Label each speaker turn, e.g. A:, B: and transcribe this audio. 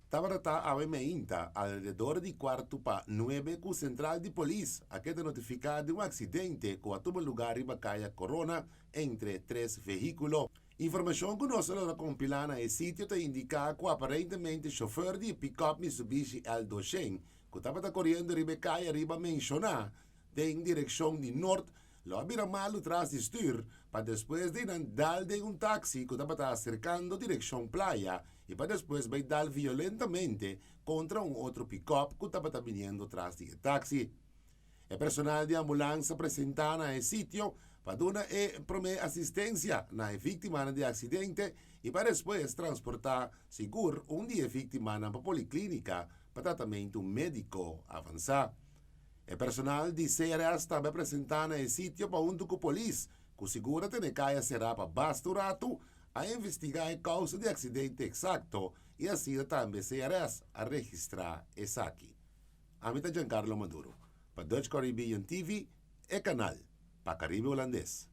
A: Tabata ta awe meinta alrededor di kuartu pa nuebe ku sentral di polis a keda notifiká di un aksidente ku a tuma lugá riba Kaya Corona entre tres vehíkulo. Informashon ku nos a logra kompilá na e sitio ta indiká ku aparentemente shofèr di e pikòp Mitsubishi L 200 ku tabata koriendo riba e kaya riba menshoná den direkshon di nort Lo a bira malu tras di stuur pa despues di nan dal den un taxi cu tabata acercando direccion playa y pa despues bay dal violentamente contra un otro pick-up cu tabata biniendo tras di e taxi. E personal di ambulans a presenta na e sitio pa duna e prome asistencia na e victimanan di accidente y pa despues transporta sigur un di e victimanan pa policlinica pa tratamento medico avansa. E personal di CRS tambe a presentá na e sitio pa huntu ku polis, ku sigur a tene kaya será pa basta un ratu, a investigá e kousa di aksidente eksakto i asina tambe CRS a registrá esaki. Ami ta Giancarlo Maduro, pa Dutch Caribbean TV, e kanal pa Karibe Hulandes.